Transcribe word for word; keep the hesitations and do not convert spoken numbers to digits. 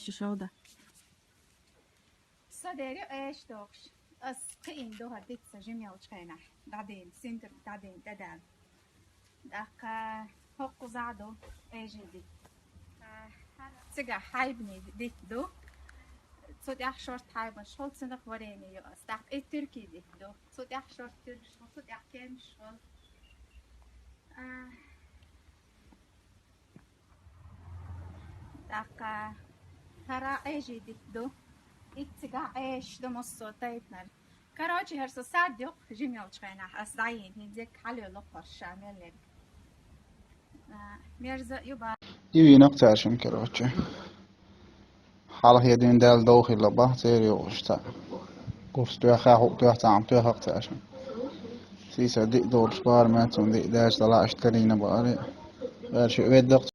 Шу шовда. Со дерю эш дохуш. Ас кхиин ду хӀара дицца жимелчхайна. ДӀадин, синтур дӀадин, дӀадан. ТӀаккха хӀокхуза ду эжи ди. Цига хьайбни дит ду. Цу тӀехь шорт хьайбан школ цунах варени ю ас. ТӀаккха и турки дит ду. Цу тӀехь шорт турк школ, цу тӀехь кем школ. А, ТӀаккха хӀара эжи дит ду. Иццига эш ду массо тайпнар. Короче, хӀара со сад юкъ жимелчхайнахь ас дӀайин, хӀинзек хьале локхарша меллерг. А, мерза ю ба. И вийнакъ цаьршин, короче. Хьалхе дуьйна даьлла дов хилла бах, церан йогӀуш цхьаъ. Курс тоьххьа, хӀуъ тоьххьа, цхьаъ тоьххьа цаьршин. Сийсара диъ долуш бара, мел цунна диъ даьлча, дала иштта карийна бара. Ваьрша веддакъ